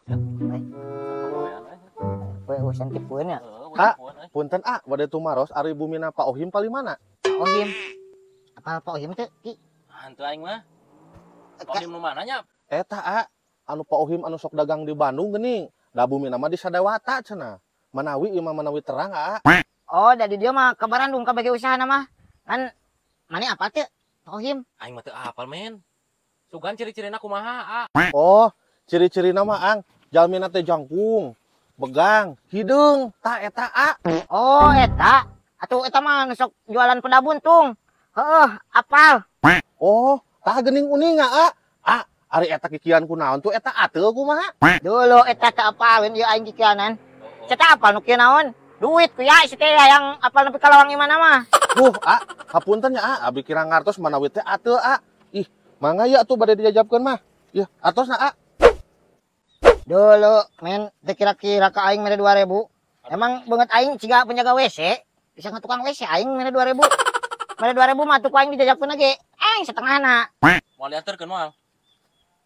Poe urusan tipueun ya. Ah, punten ah, bade tumaros ari bumina Pak Ohim paling mana? Pak Ohim. Apal Pak Ohim teh, Ki? Hantu aing mah. Pak Ohim nu mana nya? Eta ah, anu Pak Ohim anu sok dagang di Bandung geuning. Da bumina mah di Sadewata cenah. Manawi ieu mah manawi terang ah. Oh, dari dia mah ke Bandung ka bagi usahana mah. Kan mane apa teh Pak Ohim? Aing mah teu apal men. Sugan ciri-cirina kumaha, ah? Oh, ciri-cirina mah ang jalmina teh jangkung, begang, hideung, ta eta a. Oh, eta. Atuh eta mah nu sok jualan peda buntung. Heeh, apal. Oh, tah geuning uninga a. Ah, ari eta kikian kunaon tuh eta ateu kumaha? Dulu eta teu apaleun ieu aing kikianan. Ceta apal nu kieu naon? Duit ku ya si teh yang apal nepi ka lawang imana mah. Duh, a, hapunten nya a, abi kira ngartos manawi teh ateu a. Ih, mangga ya atuh bade dijajabkeun mah. Yeuh, artosna a. Dulu men teu kira-kira ka aing mere 2000. Emang beungeut aing ciga penjaga WC, bisa ngatukang WC aing mere 2000. Mere 2000 mah atuh ku aing dijajabkeun ge. Aing setengahna. Moal dianterkeun moal.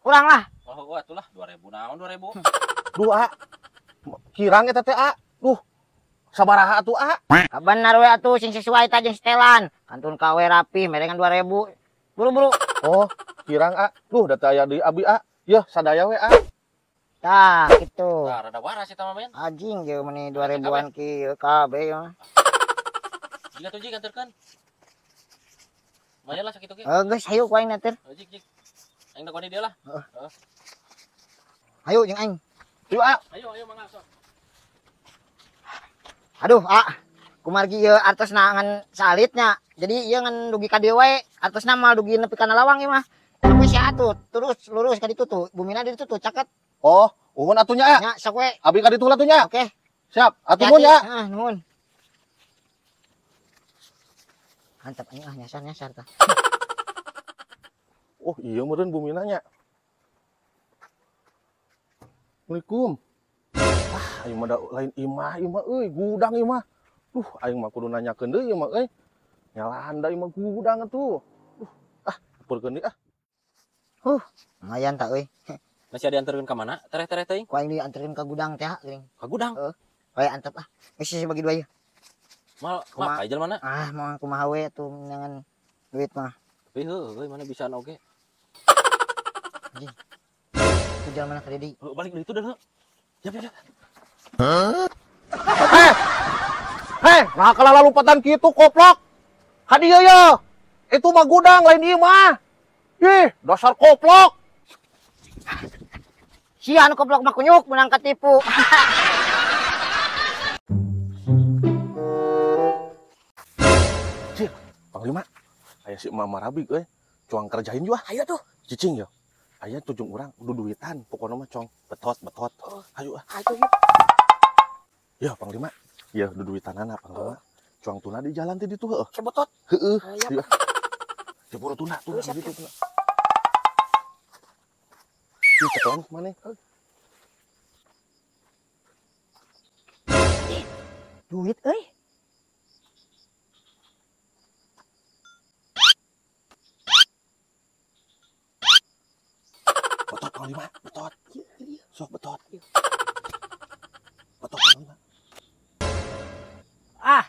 Kurang lah. Oh, atuh lah 2000 naon 2000. Duh, a. Kirang eta teh a. Duh. Sabaraha atuh a? Kabenar we atuh sing sesuai ta jeung setelan. Kantun kawe rapi mere ngan 2000. Buru-buru. Oh, kirang a. Duh, da teu aya deui abi a. Yeuh, sadaya we a. Tah, gitu. Tah, rada waras eta mah men. Anjing jeung meuni 2000-an kieu kabeh mah. Jika tuh jik anterkeun. Lumayan lah sakitu ge. Heuh, geus hayu ku aing nantir. Jik jik. Aing da dia lah. Heeh. Hayu jeung aing. Hayu a. Ayo ayo mangga sok. Aduh, a. Kumargi ieu artosna ngan salitnya. Jadi ieu ngan dugi ka dieu wae, artosna mah dugi nepi kana lawang ieu mah. Sampai sia atuh, terus lurus ka ditu tuh, bumina di ditu tuh caket. Oh, uhun atuh nya, a. Nya sok we. Abi ka ditu lah atuh nya. Oke. Siap, atuh nuhun ya. Heeh, nuhun. Mantap anjing ah nyasar-nyasar tah. Oh, iya meureun bumina nya. Assalamualaikum. Ah, aing mah da lain imah ieu mah euy, gudang ieu mah. Duh, aing mah kudu nanyakeun deui ieu mah euy. Nyalahan da ieu mah gudang atuh. Duh, ah, purkeun deui ah. Lumayan tak euy. Masih ada diantarkeun ka mana? Tereh-tereh teuing. Ku aing dianterin ka gudang teh geuning. Ka gudang? Heeh. Bae antep ah. Geus bagi dua ieu. Mal, mah ka mana? Ah, moal kumaha we atuh menangan duit mah. Tapi heuh euy mana bisaan oge. Anjing. Itu jalan mana ka Dedi? Heuh, balik dari itu dah heuh. Jap jap. Heh. Heh, nah kalau lompatan kitu koplok. Ka dieu ye. Itu mah gudang lain ieu mah. Ih, dasar koplok. Sia anu koplok mah kunyuk menang ketipu. Cir, Panglima. Aya si Mama Rabik euy. Cuang kerjain juga. Ayo tuh. Cicing ya. Aya tujung urang duduitan pokona mah cong betot-betot. Ayo ah. Ayo yuk. Ya Panglima. Ya duduitanana Panglima. Cuang tuna di jalan teh ditu heuh. Cebotot. Heeh. Ayo. Ya buru tuna, tuna gitu tuna. Ih, ceklon mana? Duit euy. Betot Panglima, betot. Sok betot. Betot Panglima. Ah,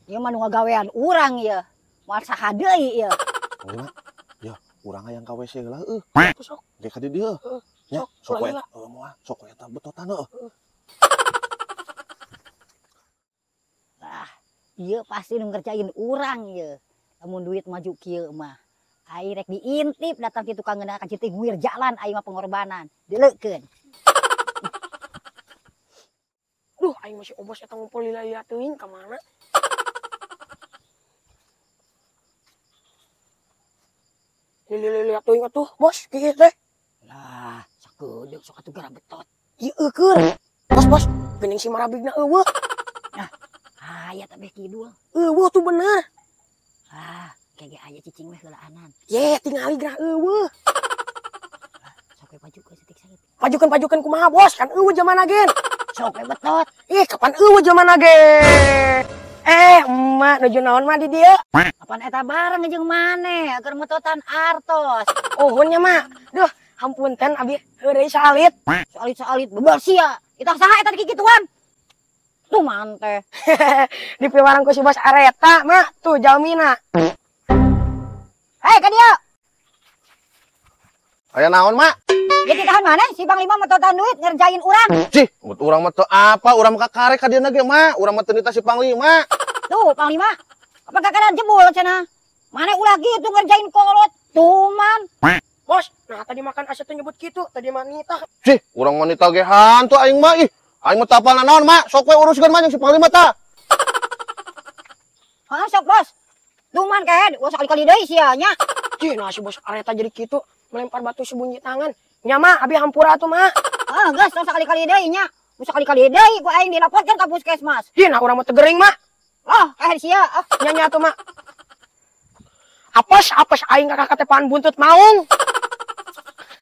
ieu mah nu ngagawean urang ieu. Moal saha deui ieu. Panglima, ya urang hayang ka WC heula heuh. Sok. Ge ka di dieu. Nya, sok we. Heuh moal, sok we eta betotan heuh. Ah, ieu pasti nu ngerjain urang ieu. Lamun duit maju kieu mah. Aing rek diintip datang ti tukang ngeunah ka ceuting nguir jalan aing mah pengorbanan. Dileukeun. Duh, aing masih obos eta ngumpul lila-lila teuing ka mana? Lila-lila teuing atuh, bos, kieu teh. Lah, sakedeuk sok atuh gara betot. Ieu eukeun. Bos, bos, geuning si Marabigna eueuh. Nah, aya teh kidul. Eueuh tuh bener. Ah, kege aya cicing weh heulaanan. Ye, tingali gerah eueuh. Sok we pajukeun setik saeutik. Pajukeun-pajukeun kumaha, bos? Kan eueuh jamana gen. Sok we betot. Ih, kapan eueuh jamana ge? Emak nuju naon mah di dieu? Kapan eta bareng jeung maneh agar metotan artos. Uhun nya, Mak. Duh, Hampunten abi heureuy salit. Salit-salit bebal sia. Kita saha eta kikituan? Tuh mante. Di piwarang ku si bos Areta, Mak. Tuh jalmina. Hei, ka dieu. Aya naon, Mak? Jadi tahan mana si Panglima mah tahan duit ngerjain urang. Cih, buat urang mah teu apa, urang mah kakarek ka dieu ge, Mak. Urang mah teu nitah si Panglima. Tuh, Panglima. Apa kakara jebol cenah? Mana ulah gitu ngerjain kolot. Tuh man. Bos, nah tadi makan asa teu nyebut kitu, tadi mah nitah. Cih, urang mah nitah ge hantu aing mah ih. Aing mah teu apal naon, Mak. Sok we uruskeun mah jeung si Panglima tah. Hah, sok bos. Tuh man kayak ulah sekali-kali deui sia nya. Cih, nah si bos Areta jadi kitu, melempar batu sembunyi tangan. Nya mah abi hampura atuh, Mak. Ah, geus tong sakali-kali deui nya. Mun sakali-kali deui ku aing dilaporkeun ka puskesmas. Ih, nah urang mah teu gering, Mak. Oh, kayak sia. Ah. Nya nya atuh, Mak. Apes, apes aing kakak katepan buntut maung.